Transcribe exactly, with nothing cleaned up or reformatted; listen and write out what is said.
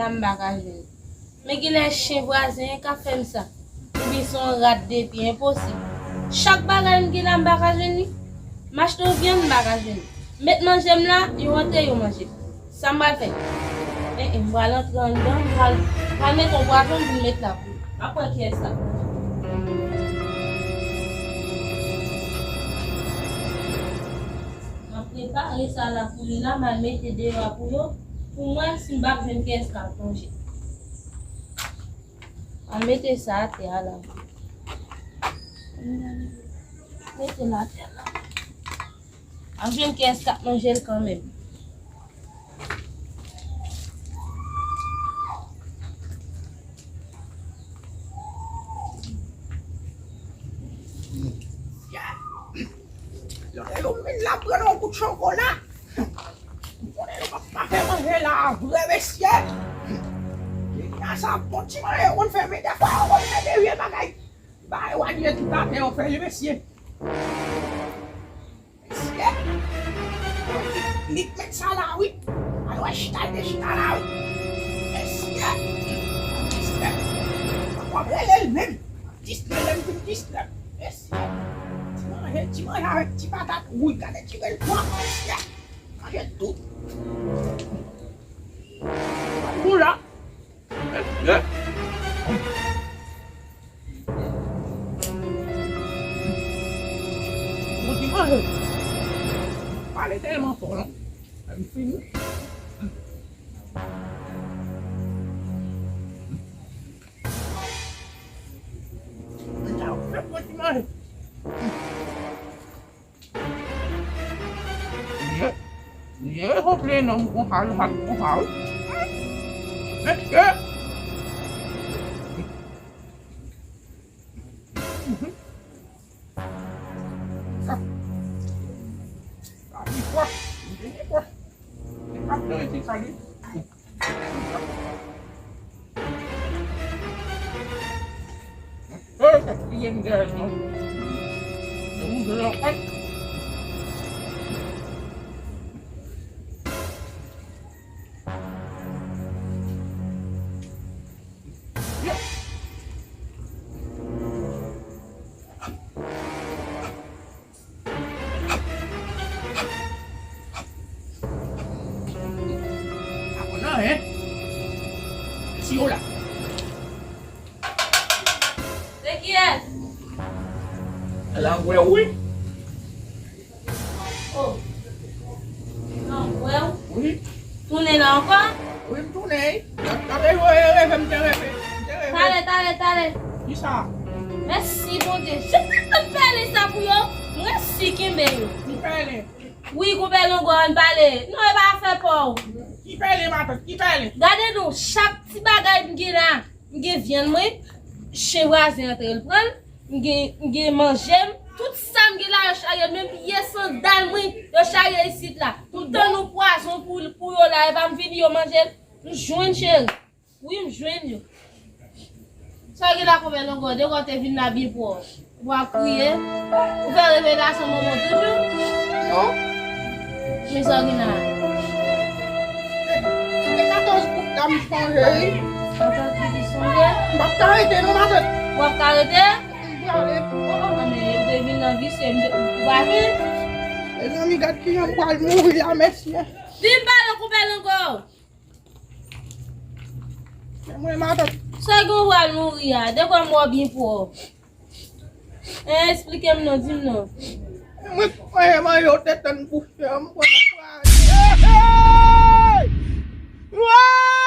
M pa ka jwenn li. Men genlè chen vwazen an k ap fè m sa. Oubyen se yon rat de pye, enposib. Chak bagay m gen la, m pa ka jwenn li. M achte yon vyann, m pa ka jwenn li. M met manje m la, yo antre, yo manje. Sa m pral fè? En, en, m pral antre anndan, m pral, m pral mete yon pwazon pou m met la pou li. M ap wè kiyès sa. M ap prepare sa la pou li la, m al mete deyò a pou yo, pou m wè si m p ap jwenn kiyès k ap manje. Al mete sa atè a la. Mete l atè la. Al jwenn kiyès k ap manje l kanmenm. Lè yo vin la pran yon kout chokola. M konnen yo p ap pa fè manje la vre, mesye. Kenya sa bon ti manje, yo konn fè, men dèfwa yo konn fè de vye bagay. Ba yo anye tout atè yo fè li, mesye. Mesye. Nik met sa la, wi. Al wè chita, l te chita la, wi. Mesye. Mesye. W ap rele l menm. Distrè, lè m fin distrè. Mesye. Ti manje, ti manje avèk ti patat wouy, gade ti rèl pwa, mesye. Manje tout. Manje la. Mesye. Mwen di manje. Pale tèlman fò, non? M fini. Mwen di manje. Ye, ye, konplenan m konsa, l rat konsa, wi. Mesye. Mhm. Sa, sa li fò, li fò. Li pa fè rete sa, li. Hey, katriye m dèyè non. Yo moute la. Aprann anyen. Si yo la. Se kiyès? Ala wè wi. Oh. Non, wè w. Wi. Tounen la ankò? Wi, m tounen. Nan, nan, reve, reve, m te reve. M te reve. Talè, talè, talè. Kisa? Mèsi, Bondye. Jan m t ap tann pèlen sa pou yo, m resi kenbe yo. Ki pèlen? Wi, konpè Longo, ann pale. Non, e pa afè pa w. Ki pèlen, matant? Ki pèlen? Gade non, chak ti bagay m gen la. M gen vyann mwen, chen vwazen antre l pran l, m gen, m gen manje m, tout sa m gen la yo charye l, menm pye sandal mwen, yo charye isit la. Tout tan nou pwazon pou, pou yo la, e pa m vini yo manje l, m jwenn cheri. Wi, m jwenn yo. Sa w gen la konpè Longo, de kote vin la byen pwòp. W ap kriye. Ou fè revelasyon bonbon tout jou? Non. Men sa w gen la. Se katòz goud la m sonje, wi. Katòz goud ou sonje? M p ap ka rete non, matant. W ap ka rete? M prale. Oh, oh, oh, men ou te vin nan visye, m te, ou pa vin? Mezanmi, gad kijan m pral mouri la, mesye. Vin pale konpè Longo. Men mwen, matant. Sa gen w pral mouri a, de kòm w byen pwòp. Eh, eksplike m non, di m non. Mwen, mwen, mwen, yo te tann bouche, mwen, mwen, mwen.